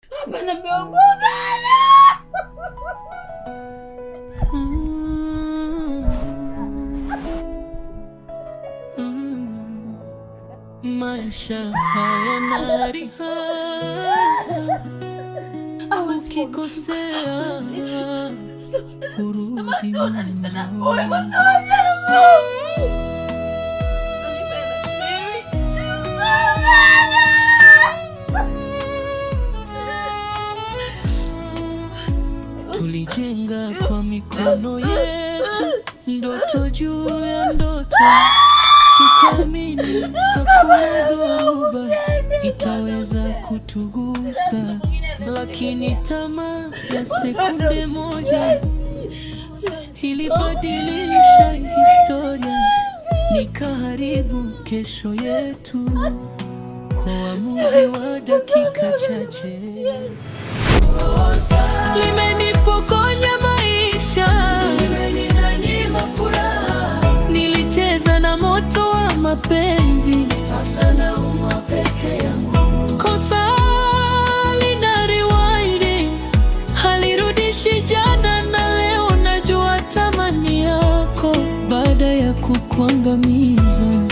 Hapana mume wangu, hapana. Maisha hayana rehearsal, ukikosea hurudi mwanzo. Tulijenga kwa mikono yetu ndoto juu ya ndoto, tukaamini hakuna dhoruba itaweza kutugusa, lakini tamaa ya sekunde moja ilibadilisha historia, nikaharibu kesho yetu kwa uamuzi wa dakika chache. Limenipokonya maisha, limeninyima furaha. Nilicheza na moto wa mapenzi, sasa naumwa peke yangu. Kosa lina rewind, halirudishi jana na leo. Najua thamani yako baada ya kukuangamiza.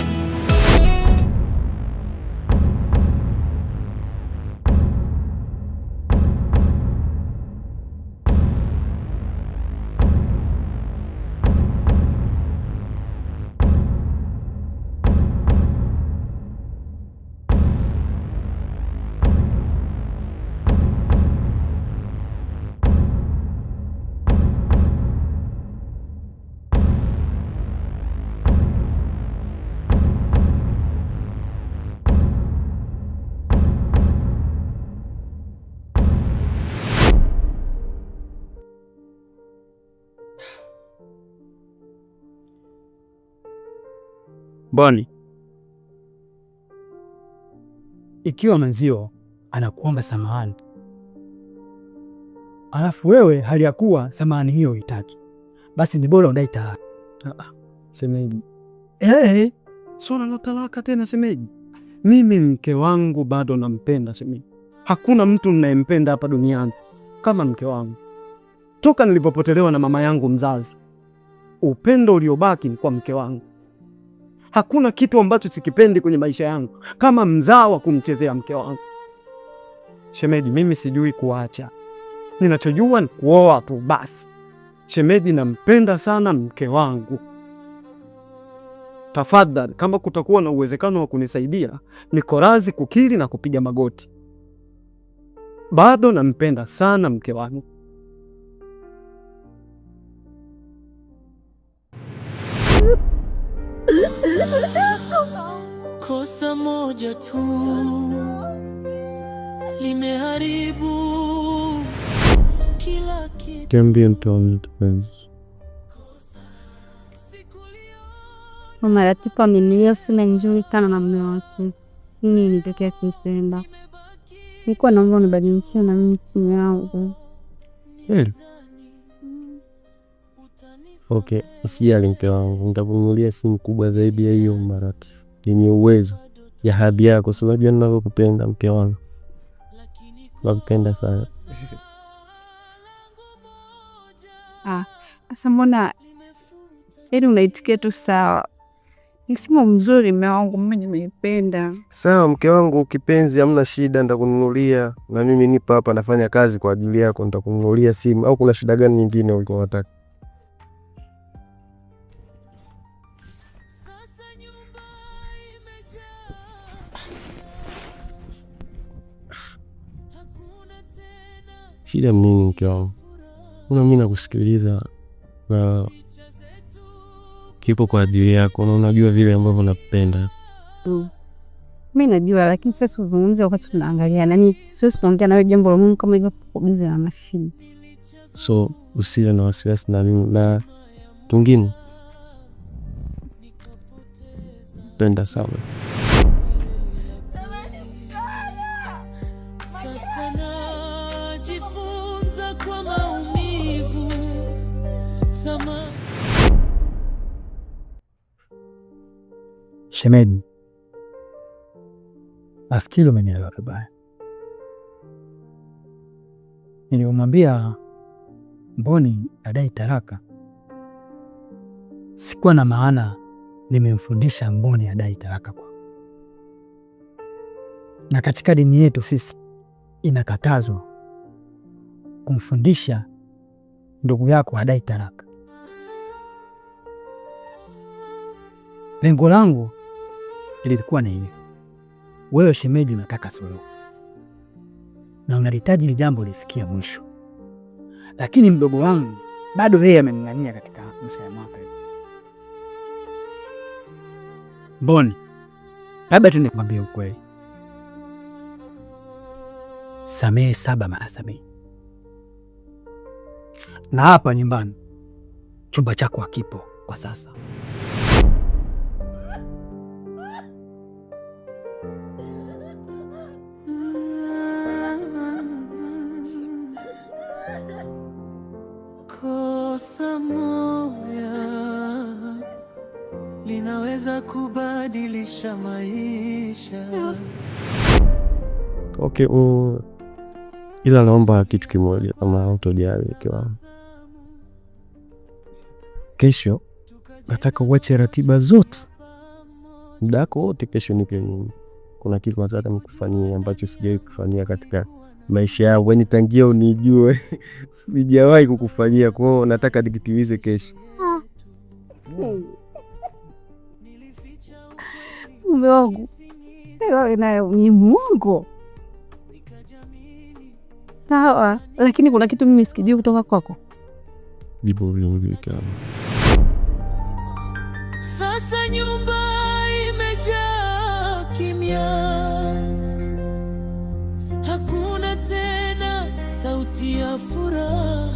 Boni, Ikiwa mwenzio anakuomba samahani, alafu wewe hali ya kuwa samahani hiyo uitaki, basi ni bora udai talaka. Shemeji, swala la talaka tena shemeji. Mimi mke wangu bado nampenda shemeji. Hakuna mtu ninayempenda hapa duniani kama mke wangu. Toka nilipopotelewa na mama yangu mzazi, upendo uliobaki ni kwa mke wangu. Hakuna kitu ambacho sikipendi kwenye maisha yangu kama mzaa wa kumchezea mke wangu. Shemeji, mimi sijui kuacha, ninachojua ni kuoa tu basi. Shemeji, nampenda sana mke wangu. Tafadhali, kama kutakuwa na uwezekano wa kunisaidia, niko radhi kukiri na kupiga magoti. Bado nampenda sana mke wangu. Kosa moja tu limeharibu kila kitu. Niambie mpenzi. Mama Latifa amenilia sina nzuri sana na mume wake. Mimi nilitokea kumpenda. Nilikuwa naomba unibadilishie na mimi simu yangu. Kweli? Okay, usijali mke wangu, nitakununulia simu kubwa zaidi ya hiyo Maratifu, yenye uwezo ya hadhi yako. Si unajua ninavyokupenda mke wangu, nakupenda sana. Ah, sasa mbona yaani unaitikia tu sawa? Ni simu mzuri mume wangu, mimi nimeipenda. Sawa mke wangu kipenzi, hamna shida, nitakununulia na mimi nipo hapa nafanya kazi kwa ajili yako, nitakununulia simu. Au kuna shida gani nyingine ulikuwa unataka? Shida nini mke wangu? Una mimi nakusikiliza na kipo kwa ajili yako na unajua vile ambavyo nakupenda. Mimi najua, lakini sasa tuzungumze wakati tunaangalia. Nani, siwezi kuongea nawe jambo la muhimu kama hivyo kubiza na mashine. So usiwe na wasiwasi na mimi na tungine. Penda sana. Sasa najifunza kwa maumivu thamani. Shemeji, nafikiri umenielewa vibaya. Nilipomwambia Mboni adai talaka, sikuwa na maana nimemfundisha Mboni adai talaka kwa, na katika dini yetu sisi inakatazwa kumfundisha ndugu yako adai talaka. Lengo langu lilikuwa ni hili: wewe shemeji, unataka suluhu na unalihitaji hili jambo lifikia mwisho, lakini mdogo wangu bado yeye ameng'ang'ania katika msimamo wake. Mboni, labda tu nikwambie ukweli, samehe saba mara sabini, na hapa nyumbani chumba chako hakipo kwa sasa. Kosa moja linaweza kubadilisha maisha. Okay, ila naomba kitu kimoja kama hutojali mke wangu. Kesho nataka uache ratiba zote, muda wako wote kesho nipe mimi. Kuna kitu nataka nikufanyie ambacho sijawahi kufanyia katika maisha yangu, yaani tangia unijue sijawahi kukufanyia. Kwa hiyo nataka nikitimize kesho. Mume wangu wewe nayo ni Mungu. Sawa, lakini kuna kitu mimi sikijui kutoka kwako. Vipo vingi mke wangu. Sasa nyumba imejaa kimya, hakuna tena sauti ya furaha.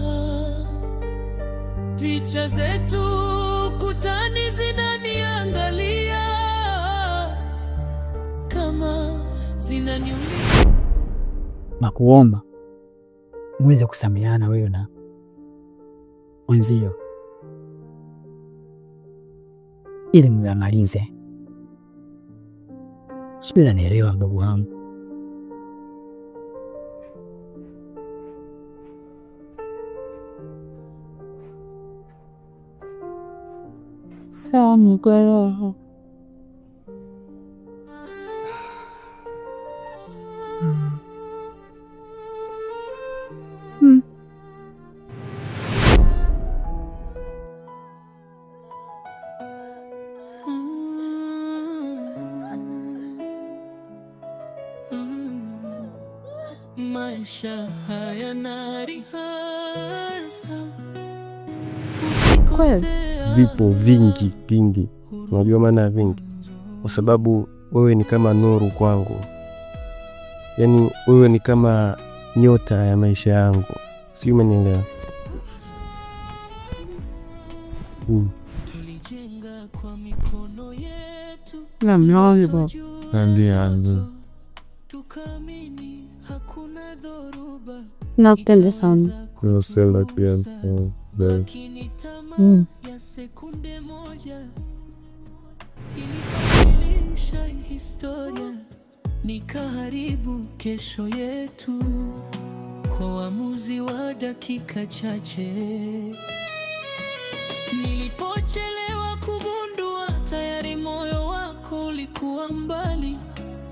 Picha zetu kutani zinaniangalia kama zinaniuliza. Na kuomba muweze kusameheana wewe na mwenzio ili myamalize. Sijui unanielewa mdogo wangu. Sawa, nimekuelewa. Maisha hayana rehearsal. Kweli? Vipo vingi vingi. Unajua maana ya vingi? Kwa sababu wewe ni kama nuru kwangu, yaani wewe ni kama nyota ya maisha yangu, sijui umenielewa? Tulijenga kwa mikono yetu, tukaamini hakuna dhoruba Nakupenda sana. Lakini tamaa ya sekunde moja ilibadilisha historia, nikaharibu kesho yetu kwa uamuzi wa dakika chache. Nilipochelewa kugundua, tayari moyo wako ulikuwa mbali,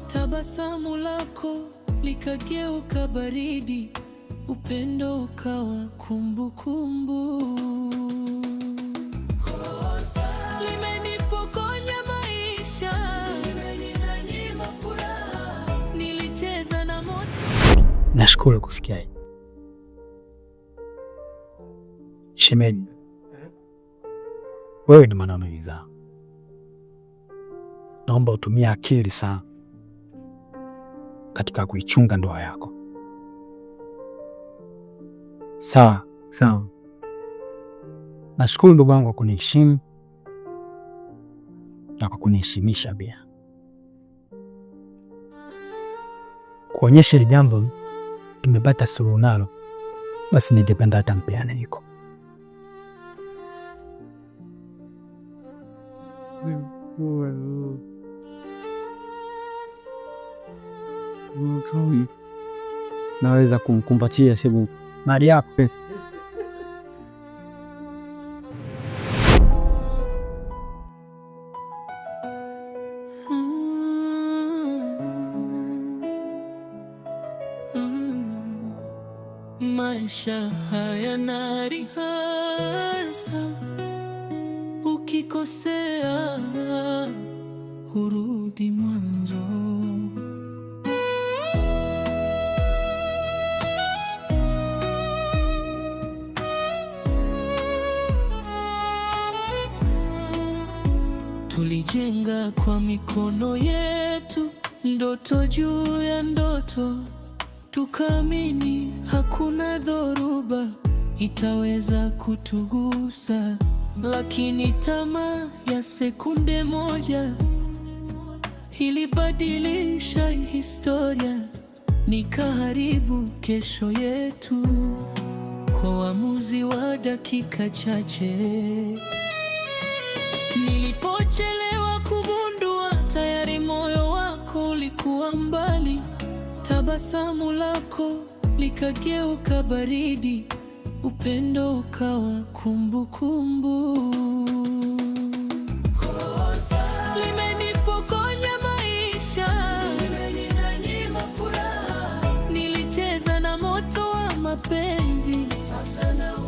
tabasamu lako likageuka baridi, upendo ukawa kumbukumbu. Limenipokonya maisha, limeninyima furaha, nilicheza na moto. Nashukuru kusikia hii. Shemeji, wewe ni mwanaume mwenzangu, naomba utumie akili sana katika kuichunga ndoa yako. Sawa sawa. Nashukuru ndugu wangu kwa kuniheshimu na kwa kuniheshimisha pia, kuonyesha hili jambo tumepata suluhu nalo, basi ningependa hata mpeane iko Naweza kumkumbatia shebu Mali yako. Maisha hayana rehearsal, ukikosea hurudi mwanzo. Tulijenga kwa mikono yetu, ndoto juu ya ndoto, tukaamini hakuna dhoruba itaweza kutugusa, lakini tamaa ya sekunde moja ilibadilisha historia, nikaharibu kesho yetu kwa uamuzi wa dakika chache. Nilipochelewa kugundua, tayari moyo wako ulikuwa mbali, tabasamu lako likageuka baridi, upendo ukawa kumbukumbu. Kosa limenipokonya maisha, limeninyima furaha. Nilicheza na moto wa mapenzi, sasa naumia.